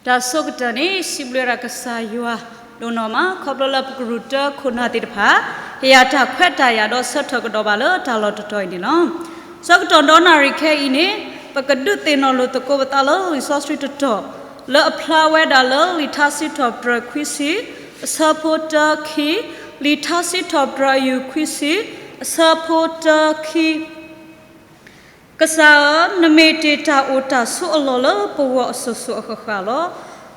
တၢ်ဆိကတၢၢ်န့ၣ် စံးဘျုးဝဲဒၣ်ကစၢ်ယွၤဒိၣ်နီၢ်မး ခီဖျိလၢပကရူၢ်တၢခိၣ်နၢ်သ့ၣ်တဖၣ် ဟ့ၣ်ယၤတၢ်ခွဲးတၢ်ယာ်ဒီးဆၢထၢၣ်ကဒီးဘၣ်လၢတၢ်လီၢ်တတီၤအံၤန့ၣ်လီၤ. ဆၢကတီၢ်ဒီနၣ်ရံၣ်ခဲအံၤန့ၣ် ပကဒုးသ့ၣ်နီၣ်လိာ်သကိးပသးလၢလံာ်စီဆှံတတီၤ လၢအဖျါဝဲဒၣ်လၢလံာ်ထါစံးထီၣ်ပတြၢၤခွံဆံ အဆၢဖိတၢခံ, လံာ်ထါစံးထီၣ်ပတြၢၤအယူၢ်ခွံဆံ အဆၢဖိတၢခံ ကစၢ်ဧၢ, နမ့ၢ်တ့ၢ်တၢ်အိၣ်တၢ်ဆိးအလီၢ်လၢပဂီၢ်အစိၤစိၤအဃၣ်ဃၣ်လီၤ.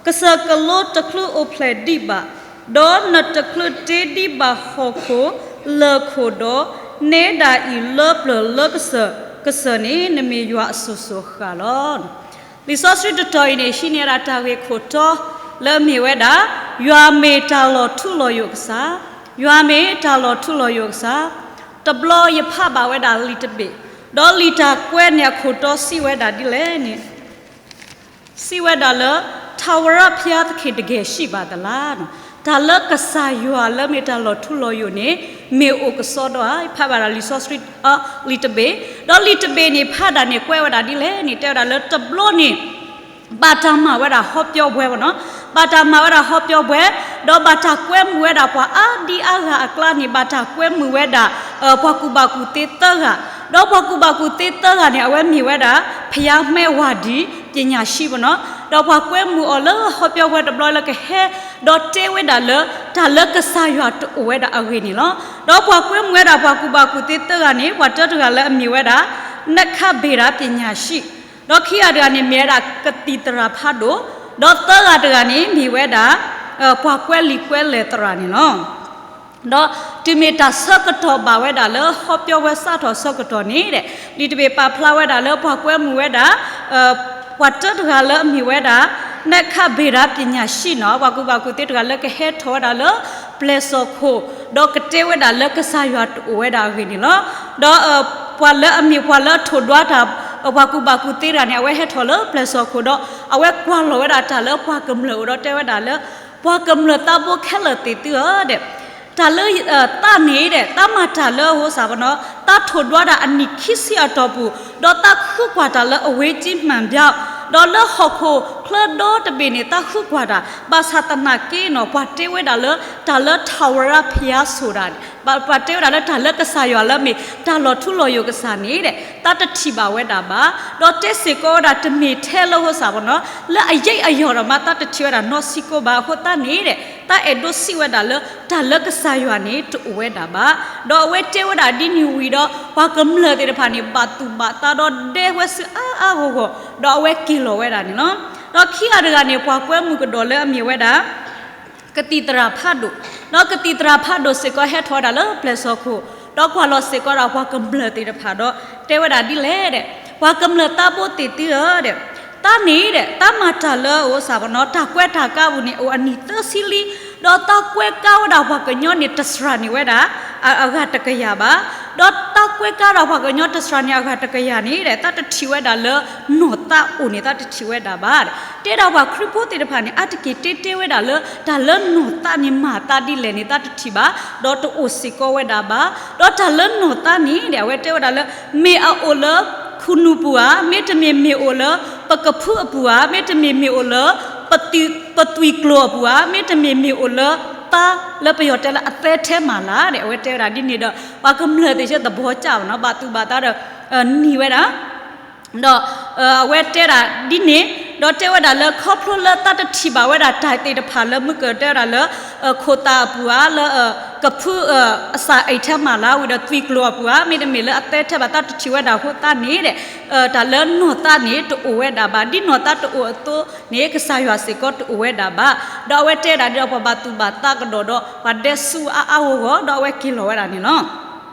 ကစၢၢ်ကလိတချုးအိၣ်ဖျဲၣ်ဒံးဘၣ်, ဒီးနတချုးတ့ဒံးဘၣ်ဟီၣ်ခိၣ်လၢၢ်ခိၣ်ဒီး, နဲဒၣ်အံၤလၢပျၢၤလၢကစၢၢ်, ကစၢၢ်န့ၣ်နမ့ၢ်ယွၤအစိၤစိၤအဃၣ်ဃၣ်လီၤ. လံာ်စီဆှံတတီၤအံၤန့ၣ် ဟံးန့ၢ်ဒၣ်တၢ်ဂ့ၢ်ခိၣ်တီ လၢအမ့ၢ်ဝဲဒၣ် ယွၤမ့ၢ်တၢ်လီၤထူလီၤယိာ်ကစၢ်, ယွၤမ့ၢ်တၢ်လီၤထူလီၤယိာ်ကစၢ်. တဘျီယဖးဘၣ်ဝဲဒၣ်လံာ်တဘ့ၣ်, ဒီးလံာ်တၢ်ကွဲးန့ၣ်အခိၣ်တီစံးဝဲဒၣ်ဒ်လဲၣ်န့ၣ် စံးဝဲဒၣ်လၢ ထးဝရၣ်ဖၠါသခ့ၣ်တဂဲၤဆံးဘၣ်သလၣ်, တၢ်လၢကစၢ်ယွၤလၢမ့ၢ်တၢ်လီၤထူလီၤယိာ်န့ၣ် မ့ၢ်အိၣ်ကစီဒီဧါ, ဖးဘၣ်ဒၣ်လံာ်စီဆှံ လံာ်တဘ့ၣ်, ဒီးလံာ်တဘ့ၣ်န့ၣ် ဖးဒၣ်န့ၣ်ကွဲးဝဲဒၣ်ဒ်လဲၣ်န့ၣ် တဲဝဲဒၣ်လၢတဘျီန့ၣ် ဘၣ်တၢ်မၤဝဲဒၣ်ဟီပၠီဝဲနီၤ, ဘၣ်တၢ်မၤဝဲဒၣ်ဟီပၠီဝဲ, ဒီးဘၣ်တၢ်ကွဲမုာ်ဝဲဒၣ်ပှၤအါဒံအါဂၤအကျါန့ၣ် ဘၣ်တၢ်ကွဲမုာ်ဝဲဒၣ် ပှၤကူၣ်ဘၣ်ကူၣ်သ့သၢဂၤ, ဒီးပှၤကူၣ်ဘၣ်ကူၣ်သ့သၢဂၤန့ၣ် အဝဲမ့ၢ်ဝဲဒၣ် ဖယါမဲဝၤဒံး ပညာရှိ နီၤ, ဒီးပှၤကွဲမုာ်အီၤလၢဟီပၠီဝဲတဘျီလၢကဟဲ ဒီးတဲဝဲဒၣ်လၢ တၢ်လၢကစၢ်ယွၤတအိၣ်ဝဲဒၣ်အဂ့ၢ်န့ၣ်လီၤ. ဒီးပှၤကွဲမုာ်ဝဲဒၣ်ပှၤကူၣ်ဘၣ်ကူၣ်သ့သၢဂၤန့ၣ် ပှၤတၢတဂၤလၢအမ့ၢ်ဝဲဒၣ် နခၣ်ဘ့ၣ်ရၣ် ပညာရှိ, ဒီးခံဂၤတဂၤန့ၣ်မ့ၢ်ဝဲဒၣ်ကသံၣ်သရၣ်ဖးဒိၣ်, ဒီးသၢဂၤတဂၤန့ၣ်မ့ၢ်ဝဲဒၣ် ပှၤကွဲးလံာ်ကွဲးလဲၢ်သရၣ်န့ၣ်လီၤ. ဒီးတုၤမ့ၢ်တၢ်ဆၢကတီၢ်ဘၣ်ဝဲဒၣ်လၢဟီပၠီဝဲစးထီၣ်ဆၢကတီၢ်န့ၣ်ဒီး လံာ်တဘ့ၣ်ပာ်ဖျါဝဲဒၣ်လၢပှၤကွဲမုာ်ဝဲဒၣ် ပှၤတၢတဂၤလၢအမ့ၢ်ဝဲဒၣ် နခၣ်ဘ့ၣ်ရၣ် ပညာရှိ နီၤ, ပှၤကူၣ်ဘၣ်ကူၣ်သ့တဂၤလၢကဟဲထီၣ်ဝဲဒၣ်လၢပျဲၢ်စီၣ်ခိၣ်, ဒီးကတဲဝဲဒၣ်လၢကစၢ်ယွၤတအိၣ်ဝဲဒၣ်အဂ့ၢ်န့ၣ်လီၤ. ဒီးပှၤလၢအမ့ၢ်ပှၤလၢထိၣ်ဒွးတၢ် ပှၤကူၣ်ဘၣ်ကူၣ်သ့တဂၤန့ၣ် အဝဲဟဲထီၣ်လၢပျဲၢ်စီၣ်ခိၣ်ဒီး အဝဲကွၢ်လီၤဝဲဒၣ်တၢ်လၢပှၤကမျၢၢ်အအိၣ်ဒီးတဲဝဲဒၣ်လၢ ပှၤကမျၢၢ်သးဘိခဲလၢာ်သ့ၣ်သုဧၢဒီး တၢ်လၢ သးန့ၣ်ဒီး သးမၤတၢ်လၢအဃိစၢ်ပနီၤ သးထိၣ်ဒွးတၢ်အနံၣ်ခံဆံအတီၢ်ပူၤ, ဒီးသးဃုကွၢ်တၢ်လၢအဝ့ကံမၣ်ဘၠီ, ဒီးလၢဟီၣ်ခိၣ်ချၢဒီတဘ့ၣ်န့ၣ် သးဃုကွၢ်တၢ်, ဘၣ်ဆၣ်သနာ်က့နီၤ ပှၤတဲဝဲဒၣ်လၢ တၢ်လၢထးဝရၣ်ဖယါစိၤဒၣ်န့ၣ် ပှၤတဲဝဲဒၣ်လၢတၢ်လၢကစၢ်ယွၤလၢမ့ၢ်တၢ်လီၤထူလီၤယိာ်ကစၢ်န့ၣ်ဒီး သးတထံၣ်ဘၣ်ဝဲဒၣ်ဘၣ်, ဒီးတဲစ့ၢ်ကီးဝဲဒၣ်တမ့ၢ်ထဲလၢအဃိစၢ်ပနီၤ လၢအယံာ်အယီၢ်ဒီးမး သးတထံၣ်ဝဲဒၣ်နီတဆံးကိးဘၣ်အဃိသတးန့ၣ်ဒီး သးအဲၣ်ဒိးစံးဝဲဒၣ်လၢ တၢ်လၢကစၢ်ယွၤန့ၣ် တအိၣ်ဝဲဒၣ်ဘၣ်. ဒီးအဝဲတဲဝဲဒၣ်ဒ်န့ၣ်ဝံၤဒီး ပှၤကမျၢၢ်သ့ၣ်တဖၣ်န့ၣ် ဘၣ်သူၣ်ဘၣ်သးဒီးဒဲဝဲဆူအါအါဂီၢ်ဂီၢ် ဒီးအဝဲက့ၤလီၤဝဲဒၣ်န့ၣ်လီၤ. ဒီးခံဂၤတဂၤန့ၣ် ပှၤကွဲမုာ်ကဒီးလၢအမ့ၢ်ဝဲဒၣ် ကသံၣ်သရၣ်ဖးဒိၣ်, ဒီးကသံၣ်သရၣ်ဖးဒိၣ်စ့ၢ်ကီးဟဲထီၣ်ဝဲဒၣ်လၢပျဲၢ်စီၣ်ခိၣ်, ဒီးကွၢ်လီၤစ့ၢ်ကီးဒၣ်ပှၤကမျၢၢ်သ့ၣ်တဖၣ်ဒီး တဲဝဲဒၣ်ဒ်လဲၣ်ဒီး ပှၤကမျၢၢ်သးဘိသ့ၣ်သုဧၢဒီး သးန့ၣ်ဒီး သးမၤတၢ်လၢအအိၣ်စၢ်ပနီၤ တၢ်ကွဲးတၢ်ကါပူၤန့ၣ် အိၣ်အနံၣ်သၢဆံလံ, ဒီးသးကွဲးကါဝဲဒၣ်ပှၤကညီန့ၣ်တစှၤန့ၢ်ဝဲဒၣ် အဂၤတကယၤဘၣ်. ဒီးသးကွဲးကါဒၣ်ပှၤကညီတစှၤန့ၢ်အဂၤတကယၤန့ၣ်ဒီး သးတထံၣ်ဝဲဒၣ်လၢနီၢ်သးအိၣ်န့ၣ် သးတထံၣ်ဝဲဒၣ်ဘၣ်. တဲဒၣ်ပှၤခရံာ်ဖိသ့ၣ်တဖၣ်န့ၣ် အါတက့ၢ်တဲတဲဝဲဒၣ်လၢ တၢ်လၢနီၢ်သးန့ၣ်မၤသးဒ်လဲၣ်န့ၣ် သးတထံၣ်ဘၣ်, ဒီးတအိၣ်စ့ၢ်ကီးဝဲဒၣ်ဘၣ်. ဒီးတၢ်လၢနီၢ်သးန့ၣ်ဒီး အဝဲတဲဝဲဒၣ်လၢ မ့ၢ်အအိၣ်လၢခူၣ်နူာ်ပူၤဧါ, မ့တမ့ၢ်မ့ၢ်အိၣ်လၢပကဖုအပူၤဧါ, မ့တမ့ၢ်မ့ၢ်အိၣ်လၢ ပသွံၣ်ကျိၤအပူၤဧါ, မ့တမ့ၢ်မ့ၢ်အိၣ်လၢသးလၢပယီၤတဲလၢ အသဲထဲမၤလၢ်ဒီး အဝဲတဲဝဲဒၣ်ဒ်န့ၣ်ဒီး ပှၤကမျၢၢ်သ့ၣ်ဆၢသဘီကၢ်ဘၣ်နီၤ ဘၣ်သူၣ်ဘၣ်သးဒီး နံၤဝဲဒၣ် ဒီးအဝဲတဲဒၣ်ဒ်န့ၣ်, ဒီးတဲဝဲဒၣ်လၢ ခီဖျိလၢသးတထံၣ်ဘၣ်ဝဲဒၣ်တၢ်သ့ၣ်တဖၣ်လၢမုၢ်ကတဲဝဲဒၣ်လၢ ခိၣ်သၣ်အပူၤဧါ, လၢကဖုအစၢ်အံးထဲမၤလၢ်ဝံၤဒီးသွံၣ်ကျိၤအပူၤဧါ, မ့တမ့ၢ်လၢအသဲထဲဘၣ် သးတထံၣ်ဝဲဒၣ်အဃိသတးန့ၣ်ဒီး တၢ်လၢနီၢ်သးန့ၣ်တအိၣ်ဝဲဒၣ်ဘၣ်. ဒ်နီၢ်သးတအိၣ်အသိးန့ၣ် ကစၢ်ယွၤစ့ၢ်ကီးတအိၣ်ဝဲဒၣ်ဘၣ်. ဒီးအဝဲတဲဒၣ်ဒ်ဒီးပှၤဘၣ်သူၣ်ဘၣ်သးကဒီးဒီး ပှၤဒဲဆူအါအါဂီၢ်ဂီၢ် ဒီးအဝဲက့ၤလီၤဝဲဒၣ်န့ၣ်လီၤ.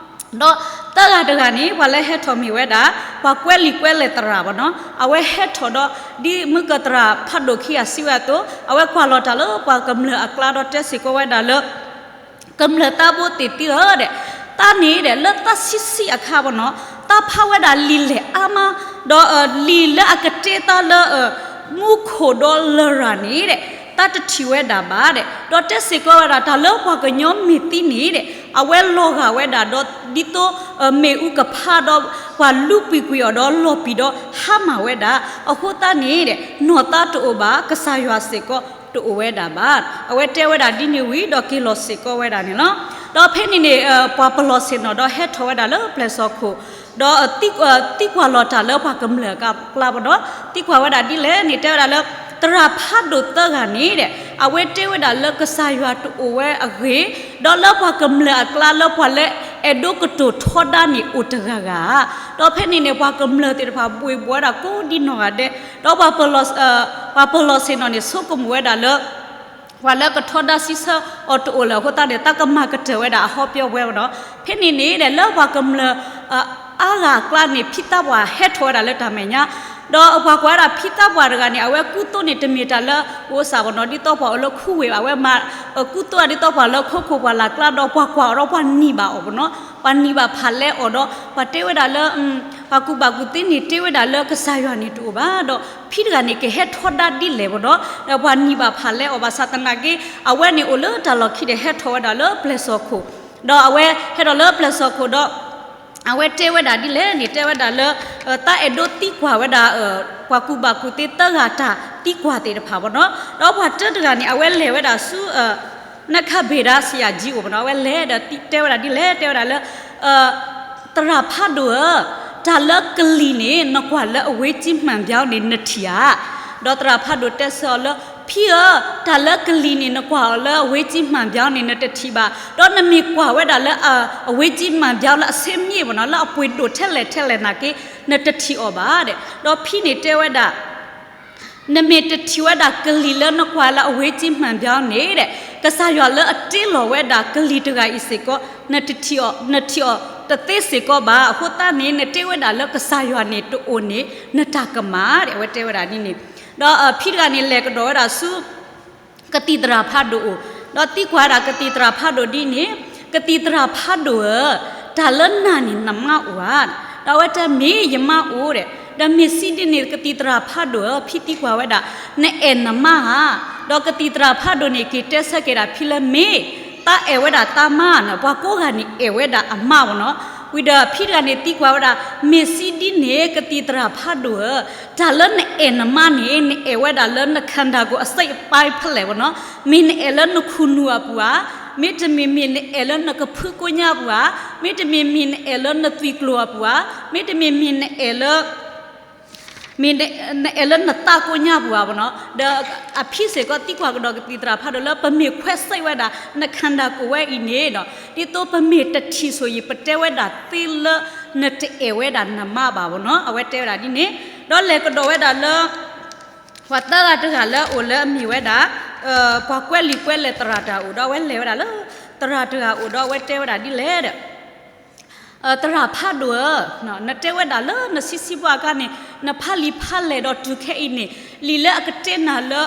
ဒီးသၢဂၤတဂၤန့ၣ် ပှၤလၢဟဲထီၣ်မ့ၢ်ဝဲဒၣ် ပှၤကွဲးလံာ်ကွဲးလဲၢ်သရၣ်ဘၣ်နီၤ, အဝဲဟဲထီၣ်ဒီး ဒ်မုၢ်ကသရၣ်ဖးဒိၣ်ခံဂၤစံးဝဲအသိး အဝဲကွၢ်လီၤတၢ်လၢပှၤကမျၢၢ်အကျါဒီးတဲစ့ၢ်ကီးဝဲဒၣ်လၢ ကမျၢၢ်သးဘိသ့ၣ်သုဧၢဒီး သးန့ၣ်ဒီး လၢသးဆံးဆံးအခါဘၣ်နီၤ သးဖးဝဲဒၣ်လံာ်လဲၢ်အါမး, ဒီးလံာ်လၢအကတဲသးလၢ မူခိၣ်ဒီးလရာ်န့ၣ်ဒီး တၢ်တထံၣ်ဝဲဒၣ်ဘၣ်ဒီး ဒီးတဲစ့ၢ်ကီးဝဲဒၣ် တၢ်လၢပှၤကညီမ့ၢ်သံန့ၣ်ဒီး အဝဲလီၤဂာ်ဝဲဒၣ်ဒီး ဒ်သိး မ့ၣ်အူကဖးဒီး ပှၤလူးပှံၤကွံာ်အီၤဒီးလီၤပံာ်ဒီးဟါမၢ်ဝဲဒၣ်. အဃိသတးန့ၣ်ဒီး နီၢ်သးတအိၣ်ဘၣ်, ကစၢ်ယွၤစ့ၢ်ကီးတအိၣ်ဝဲဒၣ်ဘၣ်. အဝဲတဲဝဲဒၣ်ဒ်န့ၣ်ဝံၤ ဒီးက့ၤလီၤစ့ၢ်ကီးဝဲဒၣ်န့ၣ်လီၤ. ဒီးဖဲန့ၣ်န့ၣ် ပှၤပလီၢ်ဆ့ၣ်နီၤဒီးဟဲထီၣ်ဝဲဒၣ်လၢပျဲၢ်စီၣ်ခိၣ် ဒီး သံကွၢ်လီၤတၢ်လၢပှၤကမျၢၢ်အကျါပူၤဒီး သံကွၢ်ဝဲဒၣ်ဒ်လဲၣ်န့ၣ် တဲဝဲဒၣ်လၢ သရၣ်ဖးဒိၣ်သၢဂၤန့ၣ်ဒီး အဝဲတဲဝဲဒၣ်လၢကစၢ်ယွၤတအိၣ်ဝဲအဂ့ၢ်, ဒီးလၢပှၤကမျၢၢ်အကျါလၢပှၤလၢအဲၣ်ဒိးကတိၤထီဒါန့ၣ်အိၣ်တဂၤဂၤဧါ. ဒီးဖဲန့ၣ်န့ၣ် ပှၤကမျၢၢ်သ့ၣ်တဖၣ်ဘှ့ၣ်ဘှီဝဲဒၣ်ကိးဒ်နီၢ်ဂၤဒဲး, ဒီး ပှၤပလီၢ်ဆ့ၣ်နီၤန့ၣ် ဆိကမိၣ်ဝဲဒၣ်လၢ ပှၤလၢကထီဒါစံးဆၢအီၤတအိၣ်လၢၤအဃိသတးန့ၣ် တၢ်ကမၤကတၢၢ်ဝဲဒၣ်အဟီပၠီဝဲနီၤ. ဖဲန့ၣ်န့ၣ်ဒီး လၢပှၤကမျၢၢ် အါဂၤအကျါန့ၣ် ဖံသးပှၢ်ဟဲထီၣ်ဝဲဒၣ်လၢတၢ်မဲာ်ညါ, ဒီးပှၤကွၢ်ဝဲဒၣ်ဖံသးပှၢ်တဂၤန့ၣ် အဝဲကူသိးန့ၣ်တမ့ၢ်တၢ်လၢအိၣ်စ့ၢ်ကီးနီၤ, ဒ်သိးပှၤအိၣ်လၢခူဝ့ၢ်ဘၣ်, အဝဲမၤကူသိးဒ်သိးပှၤလၢခိခိၣ်ပှၢ်လၢ်ကျါဒီး ပှၤကွၢ်အီၤဒီးပှၤနံၤဘၣ်အီၤနီၤ, ပှၤနံၤဘၣ်ဖးလဲအီၤဒီး ပှၤတဲဝဲဒၣ်လၢ ပှၤကူၣ်ဘၣ်ကူၣ်သ့န့ၣ် တဲဝဲဒၣ်လၢကစၢ်ယွၤန့ၣ်တအိၣ်ဘၣ်ဒီး ဖံတဂၤန့ၣ် ကဟဲထီဒါဒ်လဲၣ်နီၤ, ဒီးပှၤနံၤဘၣ်ဖးလဲအီၤဘၣ်ဆၣ်သနာ်က့ အဝဲန့ၣ်အိၣ်လၢတၢ်လီၢ်ခံဒီးဟဲထီၣ်ဝဲဒၣ်လၢပျဲၢ်စီၣ်ခိၣ်, ဒီးအဝဲဟဲထီၣ်လၢပျဲၢ်စီၣ်ခိၣ်ဒီး အဝဲတဲဝဲဒၣ်ဒ်လဲၣ်န့ၣ် တဲဝဲဒၣ်လၢ သးအဲၣ်ဒိးသံကွၢ်ဝဲဒၣ် ပှၤကူၣ်ဘၣ်ကူၣ်သ့သၢဂၤတၢ်သံကွၢ်သ့ၣ်တဖၣ်နီၤ, ဒီးပှၤတၢတဂၤန့ၣ် အဝဲလဲၤဝဲဒၣ်ဆူ နခၣ်ဘ့ၣ်ဒၣ်ဆံယၣ်ကၠံအိၣ်နီၤ, အဝဲလဲၤဒီးတဲဝဲဒၣ်ဒ်လဲၣ်, တဲဝဲဒၣ်လၢ သရၣ်ဖးဒိၣ်ဧၢ, တၢ်လၢကလံၤန့ၣ် နကွၢ်လၢအဝ့ကၠံမှၣ်ဘၠီန့ၣ် နထံၣ်ဧါ. ဒီးသရၣ်ဖးဒိၣ်တဲဆၢအီၤလၢ ဖံဧၢ, တၢ်လၢကလံၤန့ၣ် နကွၢ်အီၤလၢအဝ့ကၠံမှၣ်ဘၠီန့ၣ် နတထံၣ်ဘၣ်, ဒီးနမ့ၢ်ကွၢ်ဝဲဒၣ်လၢ အဝ့ကၠံမှၣ်ဘၠီလၢအဆ့မ့ၣ်နီၤ, လၢအပှ့ၤဒိၣ်ထဲလဲၣ်ထဲလဲၣ်နာ်က့ နတထံၣ်အီၤဘၣ်ဒီး, ဒီးဖံန့ၣ်တဲဝဲဒၣ် နမ့ၢ်တထံၣ်ဝဲဒၣ်ကလံၤလၢနကွၢ်လၢအဝ့ကၠံမှၣ်ဘၠီန့ၣ်ဒီး ကစၢ်ယွၤလၢအတ့လီၤဝဲဒၣ်ကလံၤတဂၤအံၤစ့ၢ်ကီး နတထံၣ်အီၤ, နထံၣ်အီၤတသ့စ့ၢ်ကီးဘၣ်. အဃိသတးန့ၣ် နတဲဝဲဒၣ်လၢကစၢ်ယွၤန့ၣ်တအိၣ်န့ၣ် နတၢ်ကမၣ်ဒီး အဝဲတဲဝဲဒၣ်ဒ်န့ၣ်, ဒီးဖံတဂၤန့ၣ် လဲၤကဒီးဝဲဒၣ်ဆူ ကသံၣ်သရၣ်ဖးဒိၣ်အိၣ်, ဒီးသံကွၢ်ဝဲဒၣ်ကသံၣ်သရၣ်ဖးဒိၣ်ဒ်န့ၣ်, ကသံၣ်သရၣ်ဖးဒိၣ်ဧၢ, တၢ်လၢနၤန့ၣ်နမါအိၣ်ဧါ. ဒီးအဝဲတဲမ့ၢ်ယမါအိၣ်ဒီး, ဒီးမ့ၢ်စံးဒ်န့ၣ် ကသံၣ်သရၣ်ဖးဒိၣ်ဧၢ, ဖံသံကွၢ်ဝဲဒၣ် နအဲၣ်နမါဧါ. ဒီးကသံၣ်သရၣ်ဖးဒိၣ်န့ၣ် က့ၤတဲဆၢက့ၤဒၣ်ဖံလၢမ့ၢ် သးအဲၣ်ဝဲဒၣ်သးမါန့ၣ်, ပှၤကိးဂၤန့ၣ်အဲၣ်ဝဲဒၣ်အမါနီၤ. ဝံၤဒီးဖံတဂၤန့ၣ်သံကွၢ်ဝဲဒၣ် မ့ၢ်စံးဒ်န့ၣ် ကသံၣ်သရၣ်ဖးဒိၣ်ဧၢ, တၢ်လၢနအဲၣ်နမါန့ၣ် နအဲၣ်ဝဲဒၣ်လၢန ခန္ဓာကိုယ် အစိတ်အပိုင်းဖဲလဲၣ်နီၤ. မ့ၢ်နအဲၣ်လၢနခူၣ်နူာ်အပူၤဧါ, မ့တမ့ၢ်မ့ၢ်နအဲၣ်လၢနကဖုကိညါအပူၤဧါ, မ့တမ့ၢ်မ့ၢ်နအဲၣ်လၢနသွံၣ်ကျိၤအပူၤဧါ, မ့တမ့ၢ်မ့ၢ်နအဲၣ်လၢ မ့ၢ်နအဲၣ်လၢနသးကိညါပူၤဧါနီၤ. ဒီးအဖံစ့ၢ်ကီးသံကွၢ်ကဒီးကသံၣ်သရၣ်ဖးဒိၣ်လၢ ပမ့ၢ်ခွဲစိတ်ဝဲဒၣ် န ခန္ဓာကိုယ် ဝဲအံၤန့ၣ်ဒီး ဒ်သိးပမ့ၢ်တထံၣ်ဆိၣ်ယံၤ ပတဲဝဲဒၣ်သ့လၢ နတအဲၣ်ဝဲဒၣ်နမါဘၣ်နီၤ. အဝဲတဲဝဲဒၣ်ဒ်န့ၣ်, ဒီးလဲၤကဒီးဝဲဒၣ်လၢ ပှၤသၢဂၤတဂၤလၢအအိၣ်လၢအမ့ၢ်ဝဲဒၣ် ပှၤကွဲးလံာ်ကွဲးလဲၢ်သရၣ်တဂၤအိၣ်ဒီး အဝဲလဲၤဝဲဒၣ်လၢ သရၣ်တဂၤအိၣ်ဒီး အဝဲတဲဝဲဒၣ်ဒ်လဲၣ်ဒီး သရၣ်ဖးဒိၣ်ဧၢ, နတဲဝဲဒၣ်လၢနဆံးဆံးဘၣ်အခါန့ၣ် နဖးလံာ်ဖးလဲၢ်ဒီးတုၤခဲအံၤန့ၣ် လံာ်လၢအကတဲနၤလၢ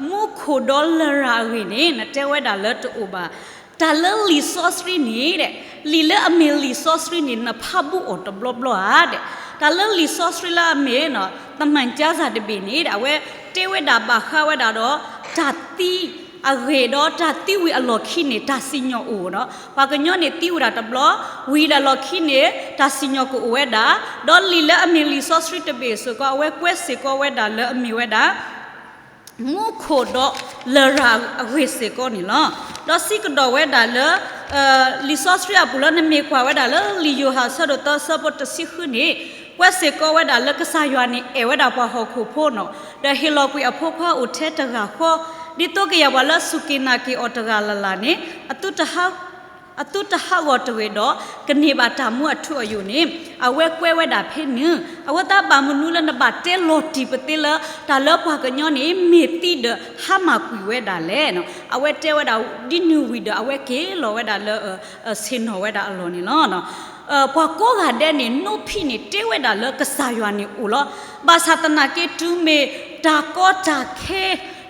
မူခိၣ်ဒီးလရာ်အဂ့ၢ်န့ၣ် နတဲဝဲဒၣ်လၢတအိၣ်ဘၣ်. တၢ်လၢလံာ်စီဆှံန့ၣ်ဒီး လံာ်လၢအမ့ၢ်လံာ်စီဆှံန့ၣ် နဖးဘူးအီၤတဘျီဘျီဧါဒီး တၢ်လၢလံာ်စီဆှံလၢအမ့ၢ် သမိုင်းကျမ်းစာ တဘ့ၣ်န့ၣ်ဒီး အဝဲတဲဝဲဒၣ်ဘၣ်ဃးဝဲဒၣ်ဒီး တၢ်သံအဂ့ၢ်ဒီး တၢ်သံဝံၤအလီၢ်ခံန့ၣ် တၢ်စံၣ်ညီၣ်အိၣ်နီၤ. ပှၤကညီန့ၣ်သံဝဲဒၣ်တဘျီ, ဝံၤဒီးလီၢ်ခံန့ၣ် တၢ်စံၣ်ညီၣ်ကအိၣ်ဝဲဒၣ်, ဒီးလံာ်လၢအမ့ၢ်လံာ်စီဆှံတဘ့ၣ်စ့ၢ်ကီး အဝဲကွဲးစ့ၢ်ကီးဝဲဒၣ်လၢအမ့ၢ်ဝဲဒၣ် မူခိၣ်ဒီးလရာ်အဂ့ၢ်စ့ၢ်ကီးန့ၣ်လီၤ. ဒီးစံးကဒီးဝဲဒၣ်လၢ လံာ်စီဆှံအပူၤလၢနမ့ၢ်ကွၢ်ဝဲဒၣ်လၢလံာ်ယိၤဟၣ်အဆၢဒိၣ်သၢအဆၢဖိတဆံဃုန့ၣ် ကွဲးစ့ၢ်ကီးဝဲဒၣ်လၢကစၢ်ယွၤန့ၣ်အဲၣ်ဝဲဒၣ်ပှၤဟီၣ်ခိၣ်ဖိနီၤ, ဒီးဟ့ၣ်လီၤကွံာ်အဖိခွါအိၣ်ထဲတဂၤဃီ, ဒ်သိးကယၤပှၤလၢစူၢ်က့ၤနာ်က့ၤအီၤတဂၤလၢ်လၢ်န့ၣ် အသုတဟး အသုတဟးဂီၤတဂ့ၤဒီး ကန့ၢ်ဘၣ်တၢ်မူအထူအယိာ်န့ၣ် အဝဲကွဲးဝဲဒၣ်ဖဲန့ၣ်. အဃိသတးဘၣ်မနုၤလၢနဘၣ်တဲလီၤတံၢ်ပသ့လၢ တၢ်လၢပှၤကညီန့ၣ် မ့ၢ်သံဒီးဟါမၢ်ကွံာ်ဝဲဒၣ်လဲၣ်. အဝဲတဲဝဲဒၣ်ဒ်န့ၣ်ဝံၤဒီး အဝဲက့ၤလီၤဝဲဒၣ်လၢ ဆ့ၣ်နီၤဝဲဒၣ်အလီၢ်န့ၣ်လီၤ. ပှၤကိးဂၤဒဲးန့ၣ် နိဖံန့ၣ် တဲဝဲဒၣ်လၢကစၢ်ယွၤန့ၣ်အိၣ်လီၤ. ဘၣ်ဆၣ်သနာ်က့ တုၤမ့ၢ်တၢ်ကီတၢ်ခဲ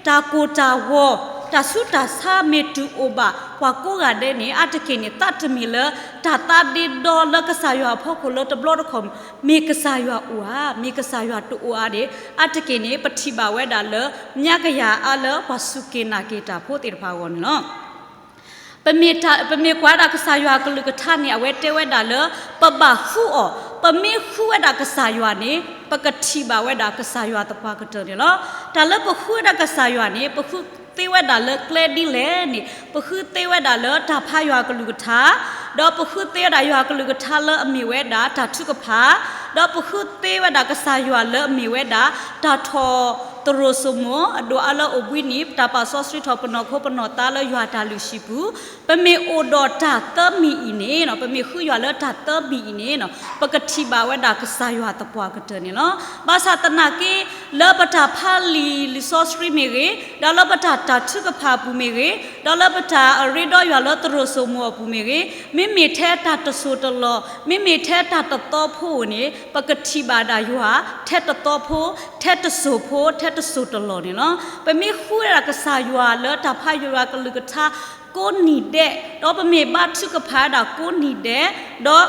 တၢ်ကိၢ်တၢ်ဂီၤ တၢ်ဆူးတၢ်ဆါမ့ၢ်တုၤအိၣ်ဘၣ် ပှၤကိးဂၤဒဲးန့ၣ် အါတက့ၢ်န့ၣ် သးတမံၤလၢ တၢ်သးဒ့ဒီလၢကစၢ်ယွၤအဖီခိၣ်လၢတဘျီတခီၣ် မ့ၢ်ကစၢ်ယွၤအိၣ်ဧါ, မ့ၢ်ကစၢ်ယွၤတအိၣ်ဧါန့ၣ် အါတက့ၢ်န့ၣ် ပထံၣ်ဘၣ်ဝဲဒၣ်လၢ ညါကယၤအါလၢပှၤစူၢ်က့ၤနာ်က့ၤတၢ်ဖိသ့ၣ်တဖၣ်အဂီၢ်န့ၣ်လီၤ. ပမ့ၢ်တၢ်, ပမ့ၢ်ကွၢ်ဒၣ်ကစၢ်ယွၤအကလုၢ်ကထါန့ၣ် အဝဲတဲဝဲဒၣ်လၢ ပဘၣ်ဃုအီၤ, ပမ့ၢ်ဃုဝဲဒၣ်ကစၢ်ယွၤန့ၣ် ပကထံၣ်ဘၣ်ဝဲဒၣ်ကစၢ်ယွၤသပှၢ်ကတၢၢ်န့ၣ်လီၤ. တၢ်လၢပဃုဝဲဒၣ်ကစၢ်ယွၤန့ၣ် ပဃုသ့ဝဲဒၣ်လၢကျဲဒ်လဲၣ်န့ၣ် ပဃုသ့ဝဲဒၣ်လၢတၢ်ဖးယွၤအကလုၢ်ကထါ, ဒီးပဃုသ့ဝဲဒၣ်ယွၤအကလုၢ်ကထါလၢအမ့ၢ်ဝဲဒၣ်တၢ်ထုကဖၣ်, ဒီးပဃုသ့ဝဲဒၣ်ကစၢ်ယွၤလၢအမ့ၢ်ဝဲဒၣ် တၢ်ထီၣ်သရိာ်စိမိၤ အဒိၣ်အါလၢအိၣ်ဘှံးနံၤ တၢ်ပာ်စီဆှံထီၣ်ပနီၢ်ခိပနီၢ်သးလၢယွၤတၢ်လုၢ်ဟံၣ်ပူၤ, ပမ့ၢ်အိၣ်ဒီးတၢ်သၢမံၤအံၤန့ၣ်, ပမ့ၢ်ဃုယွၤလၢတၢ်သၢမံၤအံၤန့ၣ် ပကထံၣ်ဘၣ်ဝဲဒၣ်ကစၢ်ယွၤသပှၢ်ကတၢၢ်န့ၣ်လီၤ. ဘၣ်ဆၣ်သနာ်က့ လၢပတၢ်ဖးလံာ်လံာ်စီဆှံမ့ၢ်ဂ့ၤ, ဒီးလၢပတၢ်တၢ်ထုကဖၣ်အပူၤမ့ၢ်ဂ့ၤ, ဒီးလၢပတၢ်ရ့ဒီးယွၤလၢသရိာ်စိမိၤအပူၤမ့ၢ်ဂ့ၤ, မ့မ့ၢ်ထဲတၢ်တစိၢ်တလီၢ်, မ့မ့ၢ်ထဲတၢ်တသီဖိဧိၤန့ၣ် ပကထံၣ်ဘၣ်ဒၣ်ယွၤ ထဲတသီဖိ, ထဲတစိၢ်ဖိ, ထဲတစိၢ်တလီၢ်န့ၣ်လီၤ. ပမ့ၢ်ဃုဝဲဒၣ်ကစၢ်ယွၤလၢတၢ်ဖးယွၤကလုၢ်ကထါကိးနံၤဒဲး, ဒီးပမ့ၢ်ဘါထုကဖၣ်ဝဲဒၣ်ကိးနံၤဒဲး, ဒီး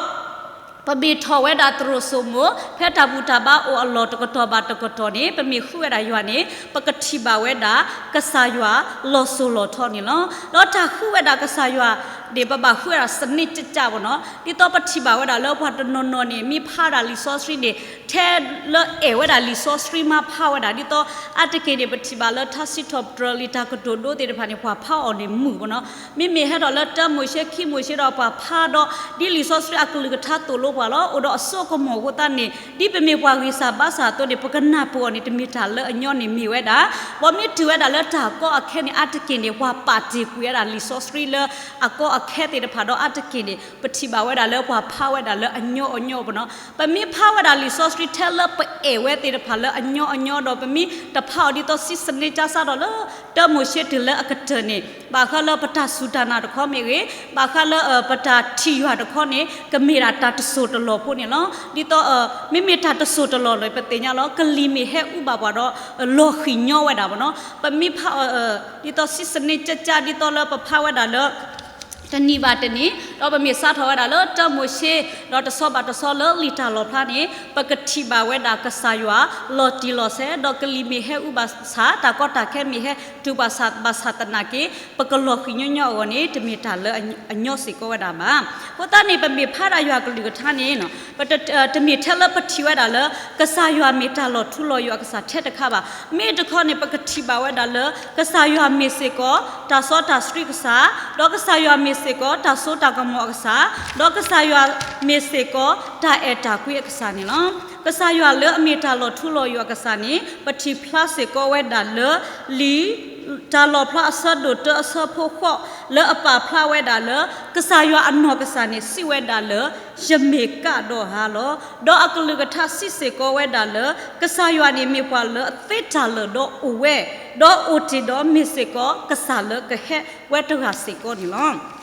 ပမ့ၢ်ထီၣ်ဝဲဒၣ်သရိာ်စိမိၤ ဖဲတၢ်ဘူၣ်တၢ်ဘါအိၣ်အလီၢ်တကတီၢ်ဘၣ်တကတီၢ်န့ၣ် ပမ့ၢ်ဃုဝဲဒၣ်ယွၤန့ၣ် ပကထံၣ်ဘၣ်ဝဲဒၣ်ကစၢ်ယွၤလီၤစိၤလီၤထီန့ၣ်လီၤ. ဒီးတၢ်ဃုဝဲဒၣ်ကစၢ်ယွၤန့ၣ် ပဘၣ်ဃုဝဲဒၣ်စနစ်ကျကျပေါ့နော်. ဒ်သိးပထံၣ်ဘၣ်ဝဲဒၣ်လၢပှၤတနီၤနီၤန့ၣ် မ့ၢ်ဖးဒၣ်လံာ်စီဆှံန့ၣ် ထဲလၢအဲၣ်ဝဲဒၣ်လံာ်စီဆှံမၤဖးဝဲဒၣ် ဒ်သိးအါတက့ၢ်န့ၣ် ပထံၣ်ဘၣ်လၢထါစံးထီၣ်ပတြၢၤလံာ်တၢ်ကတိၤဒိသ့ၣ်တဖၣ်န့ၣ် ပှၤဖးအီၤန့ၣ်မုာ်ပေါ့နော်. မ့မ့ၢ်ဟဲထီၣ်လၢတၢမိၤၡ့ခံမိၤၡ့ဒီးပှၤဖးဒီး ဒ်လံာ်စီဆှံအကလုၢ်ကထါသိၣ်လိပှၤလီၤ. အိၣ်ဒီးအစိအကမီၤအဃိသတးန့ၣ် ဒ်ပမ့ၢ်ပှၤဂံၢ်စၢ်ဘါစၢ်အသိးန့ၣ် ပကနၢ်ပၢၢ်အီၤန့ၣ် တမ့ၢ်တၢ်လၢအညီန့ၣ်မ့ၢ်ဝဲဒၣ် ဘီမ့ၢ်တုၤဝဲဒၣ်လၢတၢ်ကီအခဲန့ၣ် အါတက့ၢ်န့ၣ် ပှၤပာ်တ့ၢ်ကွံာ်ဝဲဒၣ်လံာ်စီဆှံလၢအကီအခဲသ့ၣ်တဖၣ်ဒီး အါတက့ၢ်န့ၣ် ပထံၣ်ဘၣ်ဝဲဒၣ်လၢပှၤဖးဝဲဒၣ်လၢအညီအညီပေါ့နော်. ပမ့ၢ်ဖးဝဲဒၣ်လံာ်စီဆှံထဲလၢပအဲၣ်ဝဲသ့ၣ်တဖၣ်လၢအညီအညီဒီး ပမ့ၢ်တဖးအီၤဒ်သိးစံးစနံးကစၢ်ဒီးလၢ တၢမိၤၡ့တုၤလၢအကတၢၢ်န့ၣ် ဘၣ်ဃးလၢပတၢ်စူၢ်တၢ်နာ်တခီမ့ၢ်ဂ့ၤ, ဘၣ်ဃးလၢ ပတၢ်ထံၣ်ယွၤတခီန့ၣ် ကမ့ၢ်ဒၣ်တၢ်တစိၢ်တလီၢ်ဖိန့ၣ်လီၤ. ဒ်သိး မ့မ့ၢ်တၢ်တစိၢ်တလီၢ်လီၤ ပသ့ၣ်ညါလီၤ ကလံၤမ့ၢ်ဟဲအူဘၣ်ပှၤဒီး လီၤဃံၤညီဝဲဒၣ်ပေါ့နော်. ပမ့ၢ်ဖးအီၤ ဒ်သိးစံးစနံးကစၢ် ဒ်သိးလၢပဖးဝဲဒၣ်လၢ တနံၤဘၣ်တနံၤ ဒီးပမ့ၢ်စးထီၣ်ဝဲဒၣ်လၢတၢမိၤၡ့ ဒီးတဆီဘၣ်တဆီလၢလံာ်တၢ်လီၣ်ဖျါန့ၣ် ပကထံၣ်ဘၣ်ဝဲဒၣ်ကစၢ်ယွၤလီၤတံၢ်လီၤဆဲး ဒီးကလံၤမ့ၢ်ဟဲအူဘၣ်ဆၣ် တၢ်ကီတၢ်ခဲမ့ၢ်ဟဲတုၤဘၣ်ဆၣ်သနာ်က့ ပကလီၤဃံၤညီညီအဂီၢ်န့ၣ် တမ့ၢ်တၢ်လၢအညီစ့ၢ်ကီးဝဲဒၣ်ဘၣ်. အဃိသတးန့ၣ် ပမ့ၢ်ဖးဒၣ်ယွၤကလုၢ်ကထါန့ၣ် ပတ တမ့ၢ်ထဲလၢပထံၣ်ဝဲဒၣ်လၢ ကစၢ်ယွၤမ့ၢ်တၢ်လီၤထူလီၤယိာ်အကစၢ်ထဲတခါဘၣ်. မ့ၢ်တခီန့ၣ် ပကထံၣ်ဘၣ်ဝဲဒၣ်လၢ ကစၢ်ယွၤမ့ၢ်စ့ၢ်ကီး တၢ်စီတၢ်ဆှံကစၢ်, ဒီးကစၢ်ယွၤမ့ၢ်စ့ၢ်ကီး တၢ်စိတၢ်ကမီၤအကစၢ်, ဒီးကစၢ်ယွၤမ့ၢ်စ့ၢ်ကီး တၢ်အဲၣ်တၢ်ကွံအကစၢ်န့ၣ်လီၤ. ကစၢ်ယွၤလၢအမ့ၢ်တၢ်လီၤထူလီၤယိာ်အကစၢ်န့ၣ် ပထံၣ်ဖျါစ့ၢ်ကီးဝဲဒၣ်လၢ လံာ်တၢ်လီၣ်ဖျါအဆၢဒိၣ်တၢအဆၢဖိဃိး လၢအပာ်ဖျါဝဲဒၣ်လၢ ကစၢ်ယွၤအနီၢ်ကစၢ်န့ၣ် စံးဝဲဒၣ်လၢ ယမ့ၢ်ကဒီးဧါလီၤ. ဒီးအကလုၢ်ကထါစံးစ့ၢ်ကီးဝဲဒၣ်လၢ ကစၢ်ယွၤန့ၣ်မ့ၢ်ပှၤလၢအသ့တၢ်လၢာ်ဒီးအိၣ်ဝဲ, ဒီးအိၣ်တ့ၢ်ဒီးမ့ၢ်စ့ၢ်ကီးကစၢ်လၢကဟဲဝဲတဂၤစ့ၢ်ကီးန့ၣ်လီၤ.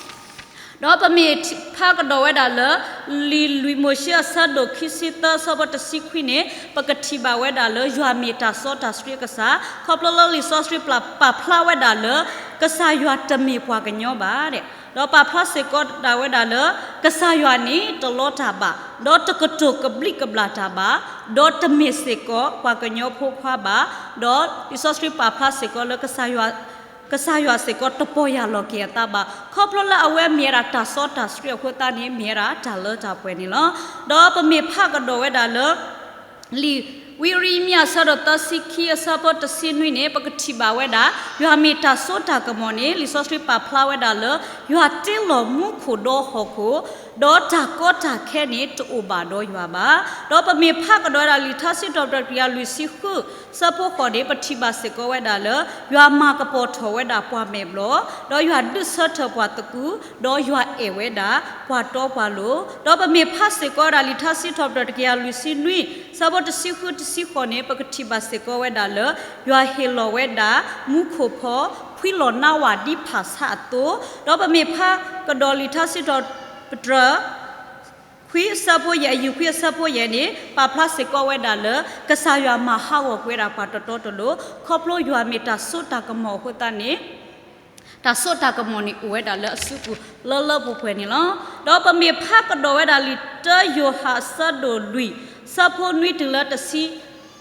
ဒီးပမ့ၢ်ဖးကဒီးဝဲဒၣ်လၢ လံာ်လွံၢ်မိၤၡ့အဆၢဒိၣ်ခံဆံသၢအဆၢဖိတဆံခွံန့ၣ် ပကထံၣ်ဘၣ်ဝဲဒၣ်လၢ ယွၤမ့ၢ်တၢ်စီတၢ်ဆှံအကစၢ်, ခီဖျိလၢလံာ်စီဆှံပာ်ဖျါဝဲဒၣ်လၢ ကစၢ်ယွၤတမ့ၢ်ပှၤကညီဘၣ် ဒီးပာ်ဖျါစ့ၢ်ကီးဒၣ်ဝဲဒၣ်လၢ ကစၢ်ယွၤန့ၣ်တလီတၢ်ဘၣ်, ဒီးတကတိၤကဘျံးကဘျၣ်တၢ်ဘၣ်, ဒီးတမ့ၢ်စ့ၢ်ကီးပှၤကညီဖိခွါဘၣ်, ဒီးလံာ်စီဆှံပာ်ဖျါစ့ၢ်ကီးလၢ ကစၢ်ယွၤစ့ၢ်ကီးတပီၢ်ယၢ်လီၤက့ၤအသးဘၣ်. ခီဖျိလၢအဝဲမ့ၢ်ဝဲဒၣ်တၢ်စီတၢ်ဆှံအဃိသတးန့ၣ် မ့ၢ်ဝဲဒၣ်တၢ်လၢတၢ်ပှဲၤန့ၣ်လီၤ. ဒီးပမ့ၢ်ဖးကဒီးဝဲဒၣ်လၢ လံာ်ဝံယံးရမံယၤအဆၢဒိၣ်သၢဆံခံအဆၢဖိတဆံနွံန့ၣ် ပကထံၣ်ဘၣ်ဝဲဒၣ် ယွၤမ့ၢ်တၢ်စိတၢ်ကမီၤန့ၣ် လံာ်စီဆှံပာ်ဖျါဝဲဒၣ်လၢ ယွၤတ့လီၤမူခိၣ်ဒီးဟီၣ်ခိၣ်, ဒီးတၢ်ကီတၢ်ခဲန့ၣ်တအိၣ်ဘၣ်ဒီးယွၤဘၣ်. ဒီးပမ့ၢ်ဖးကဒီးဝဲဒၣ်လံာ်ထါစံးထီၣ်ပတြၢၤတကယၤလွံၢ်ဆံဃု အဆၢဖိဃိးန့ၣ် ပထံၣ်ဘၣ်စ့ၢ်ကီးဝဲဒၣ်လၢ ယွၤမၤကပီၤထီၣ်ဝဲဒၣ်ပှၤမဲာ်ဘျီၣ်, ဒီးယွၤဒုးဆၢထၢၣ်ပှၤသကူ, ဒီးယွၤအဲၣ်ဝဲဒၣ်ပှၤတီပှၤလိၤ. ဒီးပမ့ၢ်ဖးစ့ၢ်ကီးဝဲဒၣ်လံာ်ထါစံးထီၣ်ပတြၢၤတကယၤလွံၢ်ဆံနွံ အဆၢဖိတဆံဃုတဆံဃိးန့ၣ် ပကထံၣ်ဘၣ်စ့ၢ်ကီးဝဲဒၣ်လၢ ယွၤဟ့ၣ်လီၤဝဲဒၣ် မူခိၣ်ဖီ ဖှံလီၤနါဝၣ်ဒ်ဖၣ်ဆါအသိး, ဒီးပမ့ၢ်ဖးကဒီးလံာ်ထါစံးထီၣ်ပတြၢၤ ခွံအဆၢဖိယဲၢ် အယူၢ်ခွံအဆၢဖိယဲၢ်န့ၣ် ပာ်ဖျါစ့ၢ်ကီးဝဲဒၣ်လၢ ကစၢ်ယွၤမၤဟးဂီၤကွံာ်ဝဲဒၣ်ပှၤတတီတလိၤ, ခီဖျိယွၤမ့ၢ်တၢ်စိတၢ်ကမီၤအဃိသတးန့ၣ် တၢ်စိတၢ်ကမီၤန့ၣ်အိၣ်ဝဲဒၣ်လၢအစုပူၤလၢလၢပှဲၤပှဲၤန့ၣ်လီၤ. ဒီးပမ့ၢ်ဖးကဒီးဝဲဒၣ်လံာ်တၢယိၤဟၣ်အဆၢဒိၣ်လွံၢ် ဆၢဖိနွံတုၤလၢတဆံ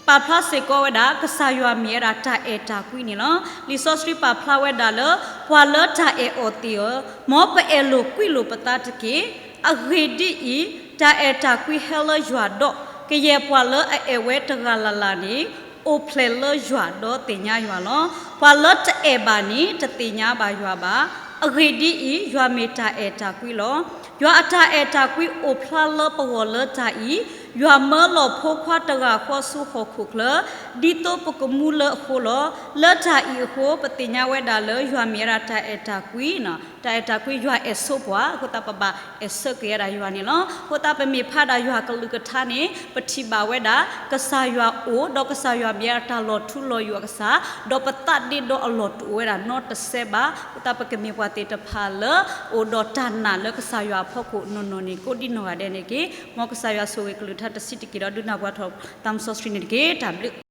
ပာ်ဖျါစ့ၢ်ကီးဝဲဒၣ် ကစၢ်ယွၤမ့ၢ်ဝဲဒၣ်တၢ်အဲၣ်တၢ်ကွံန့ၣ်လီၤ. လံာ်စီဆှံပာ်ဖျါဝဲဒၣ်လၢ ပှၤလၢတၢ်အဲၣ်အီၤသ့ၣ်ဧၢ, မ်ပအဲၣ်လိာ်ကွံလိာ်ပသးတက့ၢ်. အဂ့ၢ်ဒ်အံၤ, တၢ်အဲၣ်တၢ်ကွံဟဲလၢယွၤဒီး ကယဲၢ်ပှၤလၢအအဲၣ်ဝဲတဂၤလၢ်လၢ်န့ၣ် အိၣ်ဖျဲၣ်လၢယွၤဒီးသ့ၣ်ညါယွၤလီၤ. ပှၤလၢတအဲၣ်ဘၣ်န့ၣ် တသ့ၣ်ညါဘၣ်ယွၤဘၣ်. အဂ့ၢ်ဒ်အံၤ, ယွၤမ့ၢ်တၢ်အဲၣ်တၢ်ကွံလီၤ. ယွၤအတၢ်အဲၣ်တၢ်ကွံအိၣ်ဖျါလၢပဂီၢ်လၢတၢ်အံၤ, ယွၤမၢလီၤဖိခွါတဂၤဃီဆူဟီၣ်ခိၣ်ချၢ ဒ်သိးပကမူလၢအဃိလီၤ. လၢတၢ်အံၤအဃိ ပသ့ၣ်ညါဝဲဒၣ်လၢယွၤမ့ၢ်ဝဲဒၣ်တၢ်အဲၣ်တၢ်ကွံ, တၢ်အဲၣ်တၢ်ကွံယွၤအဲၣ်ဆိပှၤ အဃိသတးပဘၣ်အဲၣ်ဆၢက့ၤဝဲဒၣ်ယွၤန့ၣ်လီၤ. အဃိသတးပမ့ၢ်ဖးဒၣ်ယွၤကလုၢ်ကထါန့ၣ် ပထံၣ်ဘၣ်ဝဲဒၣ် ကစၢ်ယွၤအိၣ် ဒီးကစၢ်ယွၤမ့ၢ်ဝဲဒၣ်တၢ်လီၤထူလီၤယိာ်အကစၢ်, ဒီးပသးဒ့ဒီအလီၢ်တအိၣ်ဝဲဒၣ်နီတစဲးဘၣ်. အဃိသတးပကမ့ၢ်ပှၤသ့ၣ်တဖၣ်လၢ အိၣ်ဒီးတၢ်နာ်လၢကစၢ်ယွၤအဖီခိၣ်နီၢ်နီၢ်န့ၣ် ကိးဒံနီၢ်ဂၤဒဲးန့ၣ်တက့ၢ်. မ်ကစၢ်ယွၤဆိၣ်ဂ့ၤကလုၢ်ကထါတဆံးတက့ၢ်ဒီး ဒုးနၢ်ပှၤထီၣ်သးစီဆှံန့ၣ်တက့ၢ်. တၢ်ဘျုး